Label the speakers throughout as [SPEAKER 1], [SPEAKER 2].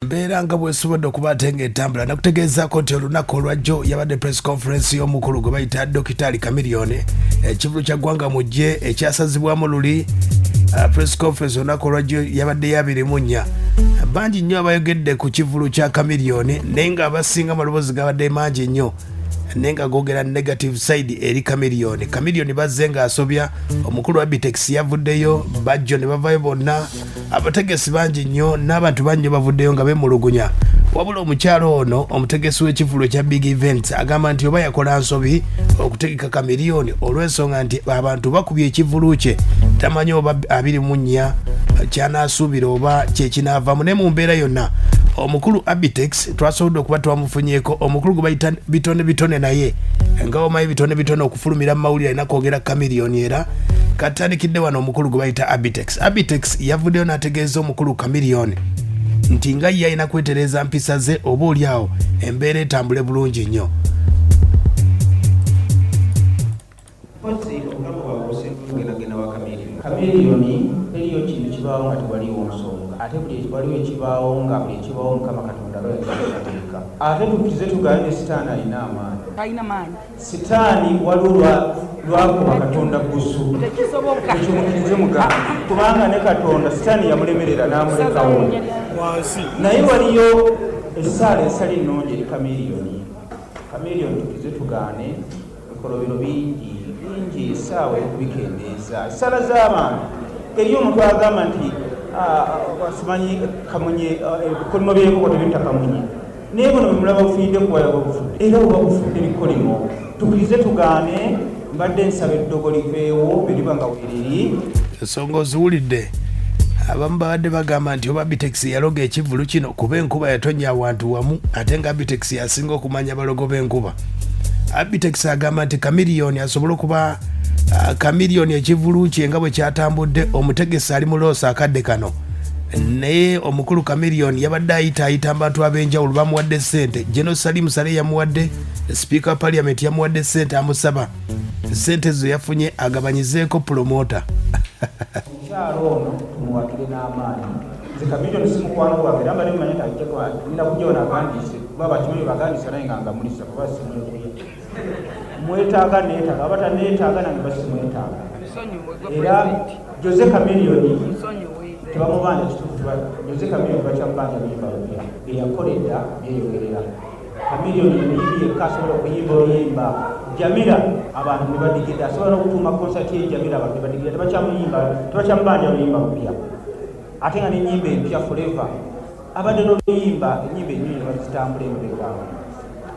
[SPEAKER 1] Mbeera nga bwesobodde okuba ate ng'etambula, nakutegeezaako nti olunaku olwajjo yabadde press conference y'omukulu gwe bayita Dokitaali Kamiliyoni, ekivulu kya Ggwanga Mujje ekyasazibwamu luli. Press conference olunaku olwajjo yabadde ya 24. Bangi nnyo abayogedde ku kivulu kya Kamiliyoni, naye nga abasinga amaloboozi gabadde mangi nnyo, naye nga gogera negative side eri Kamiliyoni. Kamiliyoni bazze ng'asobya. Omukulu wa Bitex yavuddeyo, Bajjo ne bavayo bonna, abategesi bangi nnyo n'abantu bangi nnyo bavuddeyo nga bemulugunya. Wabula omukyalo ono omutegesi w'ekivulu ekya Big Events agamba nti oba yakola nsobi okutegeka Kamiliyoni, olw'ensonga nti abantu bakubye ekivulu kye, tamanyi oba 24 kyanaasuubira oba kyekinaavamu. Ne mu mbeera yonna, omukulu Abitex twasobodde okuba twamufunyeeko, omukulu gwe bayita Bitone Bitone, naye nga omanyi Bitone Bitone okufulumira mu mawulire alina kwogera Kamiliyoni. Era katandikidde wano, omukulu gwe bayita Abitex. Abitex yavuddeyo n'ategeeza omukulu Kamiliyoni nti nga ye alina kwetereeza mpisa ze, oba oli awo embeera etambule bulungi nnyo.
[SPEAKER 2] Mpozi obulamu bwabwe businga okugendagenda wa Kamiliyoni. Kamiliyoni, teriyo kintu kibaawo nga tewaliiwo nsonga, ate buli waliwo ekibaawo nga buli ekibaawo Mukama Katonda aba yakiteekateeka. Ate tukkirize tugaane, ne Sitaani alina amaanyi.
[SPEAKER 3] Talina maanyi.
[SPEAKER 2] Sitaani waliwo lwakuba Katonda busu.
[SPEAKER 3] Tekisoboka.
[SPEAKER 2] Ekyo mukkirize mugambe, kubanga ne Katonda Sitaani yamulemerera n'amulekawo. Naye waliyo essaala esali ennungi eri Kamiliyoni. Kamiliyoni, tukkirize tugaane, ebikolobero bingi bingi, essaawa ey'okubikendeeza, essaala z'abantu. Eri omuntu agamba nti, "Ah, ah, simanyi kamunye, ah, ebikolimo by'enkoko tebitta kamunye," naye buno bwemulaba bufiiridde kuwaya bwebufudde, era buba bufudde bikolimo. Tukkirize tugaane, mbadde nsaba eddogo liveewo bwe liba nga weeriri.
[SPEAKER 1] Ensonga oziwulidde. Abamu babadde bagamba nti oba Bitex yaloga ekivulu kino, kuba enkuba yatonya awantu wamu, ate nga Abitex yasinga okumanya balogo b'enkuba. Abitex agamba nti Kamiliyoni asobole okuba Kamiliyoni ekivulu kye nga bwe kyatambudde, omutegesi ali mu loss akadde kano. Naye omukulu Kamiliyoni yabadde ayita ayita abantu ab'enjawulo, bamuwadde ssente. General Salim Saleh yamuwadde, Speaker wa Parliament yamuwadde ssente, amusaba ssente ezo yafunye agabanyizeeko promoter.
[SPEAKER 2] Omukyalo ono tumuwagire n'amaanyi. Nze Kamiliyoni si mukwano gwange, era mbadde mmanyi nti ajja ngenda kujja wano agandiise, kuba bakimanyi bagandiisa, naye nga ngamulisa kuba simwekuya. Mwetaaga neetaaga, aba taneetaaga nange basimwetaaga.
[SPEAKER 3] Musonyiwe gwe.
[SPEAKER 2] Era
[SPEAKER 3] President.
[SPEAKER 2] Jose Kamiliyoni
[SPEAKER 3] Musonyiwe.
[SPEAKER 2] tebamubanja kituufu. Jose Kamiliyoni bakyamubanja luyimba lupya byeyakola edda, byeyogerera. Kamiliyoni muyimbi yekka asobola okuyimba oluyimba Jamira abantu ne badigidde. Asobola n'okutuuma konsati ye Jamira, abantu ne badigidde. Tebakyamuyimba, tebakyamubanja luyimba lupya, ate nga n'ennyimba empya forever abadde n'oluyimba, ennyimba ennyonyi bazitambula emabega.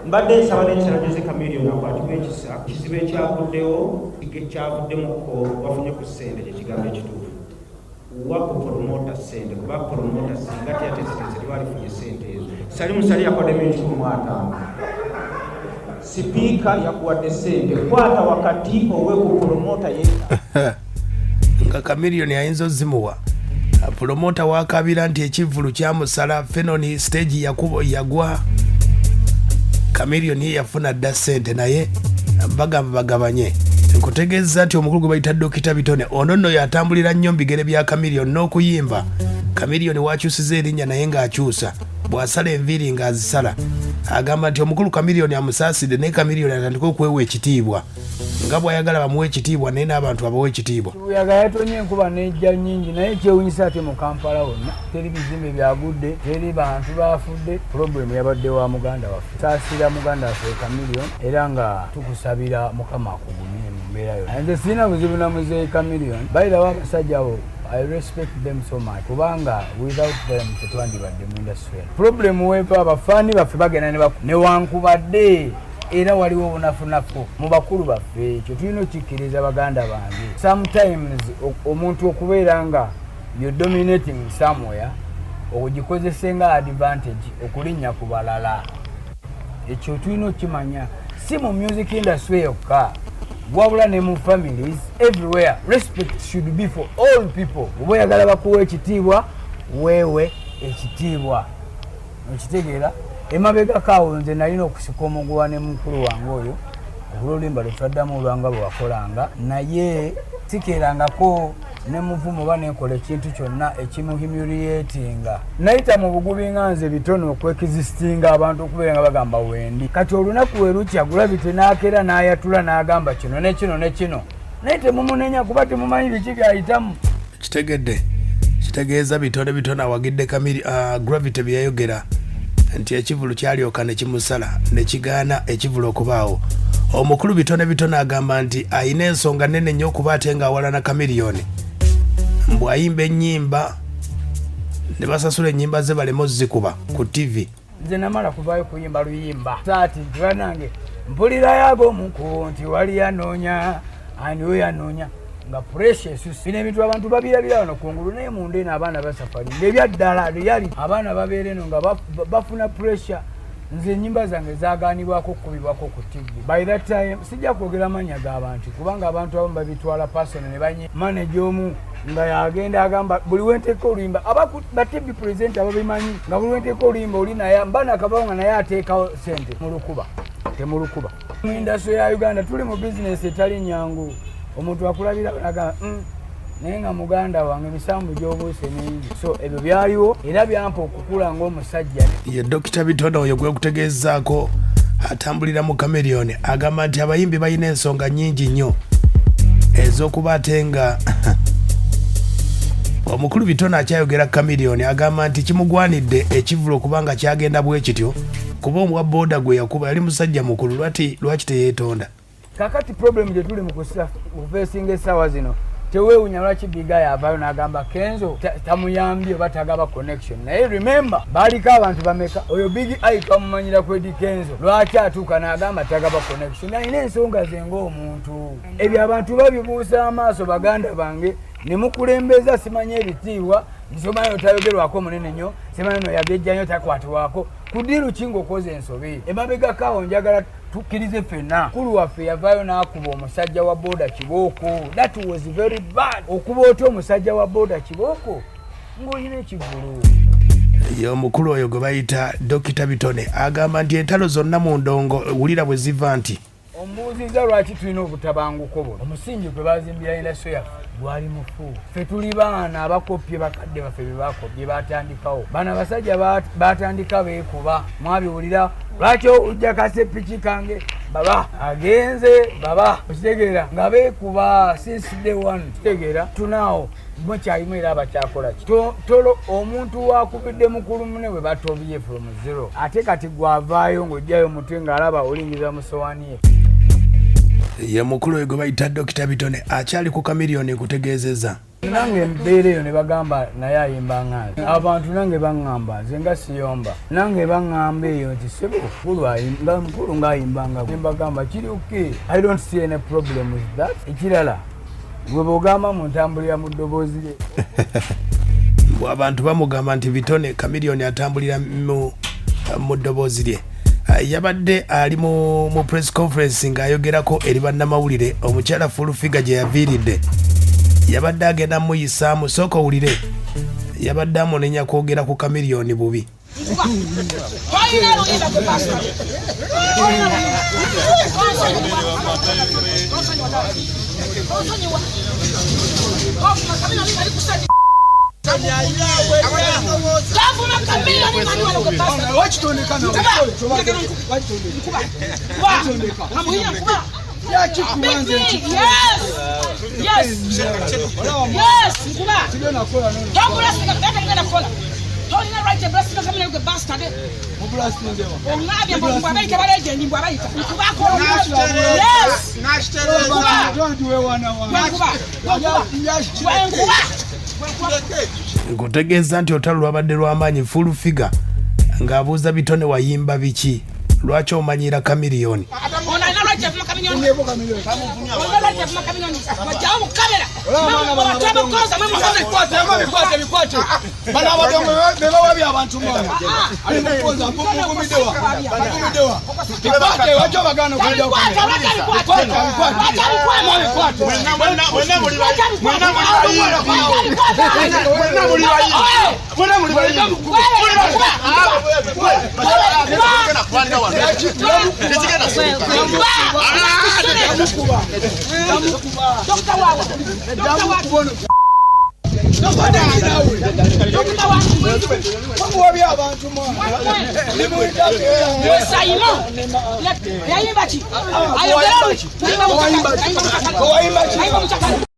[SPEAKER 2] Mbadde nsaba n'ekisala Jose Kamiliyoni akwatibwa ekisa. Kizibu ekyavuddewo kyavuddemukko bafunye ku ssente, kyekigambo ekituufu. Wa ku promoter ssente, kuba promoter singa teyateeseteese tewalifunye ssente ezo. Salim Saleh yakuwadde 150,000, sipiika yakuwadde ssente, kwata wakati owe ku promoter ye.
[SPEAKER 1] Nga Kamiliyoni ayinza ozimuwa promoter wakabira nti ekivulu kyamusala fenoni, stage yakubo yagwa. Kamiliyoni ye yafuna dda ssente, naye bagamba bagabanye. Nkutegeeza nti omukulu gwe bayita Dokita Bitone ono nno yatambulira nnyo mu bigere bya Kamiliyoni n'okuyimba. Kamiliyoni wakyusiza erinnya, naye ng'akyusa bw'asala enviiri ng'azisala. Agamba nti omukulu Kamiliyoni amusaasidde, naye Kamiliyoni atandike okwewa ekitiibwa nga bw'ayagala bamuwe ekitiibwa, naye n'abantu abawe ekitiibwa.
[SPEAKER 4] Kibuyaga yatonye, enkuba nejja nyingi, naye kyewunyisa ate mu Kampala wonna teri bizimbe byagudde, teri bantu bafudde. Problem yabadde wa muganda waffe. Saasira muganda waffe Kamilion, era nga tukusabira Mukama akugumye mu mbeera yonna. Nze sirina buzibu na muzeeyi Kamilion. Bayirawo abasajja abo, I respect them so much, kubanga without them tetwandibadde mu industry eno. Problem weeva, abafaani baffe bagenda newankubadde era waliwo obunafunafu mu bakulu baffe. Ekyo tulina okikkiriza, baganda bange. Sometimes omuntu okubeera nga you dominating somewhere, ogikozese nga advantage okulinnya ku balala. Ekyo tulina okimanya, si mu music industry yokka, wabula ne mu families, everywhere. Respect should be for all people. Oba oyagala bakuwa ekitiibwa, weewe ekitiibwa. Okitegeera? Emabegako awo nze nalina okusika omuguwa ne mukulu wange oyo okulwa oluyimba lwe twaddamu olwanga bwe wakolanga, naye sikeerangako. Ne muvuma oba nenkola ekintu kyonna ekimuhumiliatinga. Nayita mu bugubi nga nze bitono okwexistinga, abantu okubeera nga bagamba wendi. Kati olunaku we lukya, Gravity n'akeera n'ayatula n'agamba kino ne kino ne kino, naye temumunenya kuba temumanyi biki byayitamu.
[SPEAKER 1] Kitegedde, kitegeeza bitone bitone awagidde kamiri Gravity byeyayogera nti ekivulu kyalyoka ne kimusala ne kigaana ekivulu okubaawo. Omukulu Bitone Bitone agamba nti ayina ensonga nene nnyo okuba ate ng'awalana Chameleone, mbu ayimba ennyimba ne basasula ennyimba ze baleme ozikuba ku TV.
[SPEAKER 4] Nze namala kuvaayo kuyimba luyimba saati nti banange mpulirayo ag'omukubo nti wali yanoonya ani oyo yanoonya nga pressure esusse. Bino ebintu abantu babirabira wano kungulu, naye munda eno abaana basafali ngaebyaddala reality. Abaana babeera eno nga bafuna pressure. Nze enyimba zange zaganibwako okukubibwako ku TV. By that time sijja kwogera mannya g'abantu kubanga abantu abamu babitwala personal ne banyi manager omu nga yagenda agamba buli wenteeka oluyimba ba TV presenter babimanyi nga buli wenteeka oluyimba oli naye mbana akabawo nga naye ateekawo sente mulukuba temulukuba. Mu industry ya Uganda tuli mu bizinesi etali nyangu. Omuntu akulabira nagamba, naye nga muganda wange emisanvu gy'obuuse mingi." So ebyo byaliwo era byampa okukula ng'omusajja.
[SPEAKER 1] Ye Dokita Bitone oyo gwe kutegeezaako atambulira mu Chameleone, agamba nti abayimbi balina ensonga nnyingi nnyo ez'okuba ate nga omukulu Bitone akyayogera. Chameleone agamba nti kimugwanidde ekivulu okubanga kyagenda bwe kityo kuba omwa booda gwe yakuba yali musajja mukulu. Lwaki teyeetonda?
[SPEAKER 4] Kakati problem gye tuli mu kufeesinga essaawa zino, teweewunya lwaki Big Eye avaayo n'agamba Kenzo tamuyambye oba tagaba connection. Naye remember, baaliko abantu bameka? Oyo Big Eye twamumanyira ku Eddy Kenzo. Lwaki atuuka n'agamba tagaba connection? Alina ensonga ze ng'omuntu. Ebyo abantu babibuusa amaaso, baganda bange, ne mukulembeza simanyi ebitiibwa, nsomanyi otayogerwako munene nnyo, simanyi no yagejja nnyo, takwatibwako ku deal ki ng'okoze ensobi emabegako awo. Njagala tukkirize ffenna, mukulu waffe yavaayo n'akuba omusajja wa boda kibooko. That was very bad. Okuba otya omusajja wa boda kibooko ng'olina ekivulu?
[SPEAKER 1] Ye omukulu oyo gwe bayita Dokita Bitone agamba nti entalo zonna mu ndongo wulira bwe ziva nti
[SPEAKER 4] Ombuuzizza lwaki tulina obutabanguko buno. Omusingi gwe bazimbira industry yaffe gwali mufu. Ffe tuli baana abakopye bakadde baffe bye batandikawo. Bano abasajja batandika beekuba, mwabiwulira, lwaki ojja kasepiki kange, baba agenze, baba okitegeera nga beekuba since day one. Kitegeera tunaawo mukyalimu era abakyakola ki? Tolo omuntu wakubidde mukulu mune bwe batobye from zero, ate kati gwavaayo ng'ojjayo omutwe ng'alaba olingiza mu sowaani ye.
[SPEAKER 1] Ye mukulu oyo gwe bayita Dokita Bitone akyali ku Chameleone nkutegeezezza.
[SPEAKER 4] Nange embeera eyo ne bagamba naye ayimba nganze, abantu nange baŋŋamba nze nga siyomba, nange baŋŋamba eyo nti sebo mukulu ayimba, mukulu ng'ayimba nga mbagamba kiri okay. I don't see any problem with that. Ekirala gwe bw'ogamba mu ntambulira mu ddoboozi lye.
[SPEAKER 1] Mbu abantu bamugamba nti Bitone Chameleone atambulira mu ddoboozi lye. Yabadde ali mu press conference ng'ayogerako eri bannamawulire. Omukyala Full Figure gye yaviiridde yabadde agenda muyisaamu. Sooka owulire, yabadde amunenya kwogera ku Chameleone bubi.
[SPEAKER 3] Tolina luyimba gwe pastor. Tolina luyimba. Tonsonyiwa. Tonsonyiwa. Tovuma Chameleone ali kusajja. Tovuma Chameleone mani wano gwe pastor. Nkuba. Nkuba. Nkuba. Amuhira nkuba. Beat me. Yes. Yes. Yes. Nkuba. Tobulastinga gata mugenda kukola. Tolina right blastinga Chameleone gwe bastard. Oŋŋambye mbu mbu abayita ba legend, mbu abayita nkubako. Yes. Nkuba. Gwe nkuba. Gwe nkuba. Gwe nkuba.
[SPEAKER 1] Nkutegeeza nti olutalo lwabadde lw'amaanyi. Full Figure ng'abuuza Bitone, wayimba biki? Lwaki omanyira Chameleone?
[SPEAKER 3] Ono alina right avuma Chameleone. Olina right avuma Chameleone. Wajjawo mu kamera. Twamukoza mwe mukoze.
[SPEAKER 5] Bikwate, bikwate. Bano abadongo bebawabya abantu mwana ali mukoza mugumidewa mugumidewa. Bikwate, wajja obagaana okujja.
[SPEAKER 3] Bikwate, lwaki abikwate? Lwaki abikwate?
[SPEAKER 6] Mwenna muli
[SPEAKER 3] Lwaki abikwate?
[SPEAKER 6] Mwenna muli bayimbi. Mwenna muli bayimbi. Tekigenda kulwanira wano. Tekigenda
[SPEAKER 3] Dokita wawa. Dokita wawa.
[SPEAKER 5] Bamuwabye abantu mwana.
[SPEAKER 3] Sayimo yayimba ki? Ayogera.
[SPEAKER 5] Wayimba ki? Wayimba ki?
[SPEAKER 3] Ayimba mukyakala.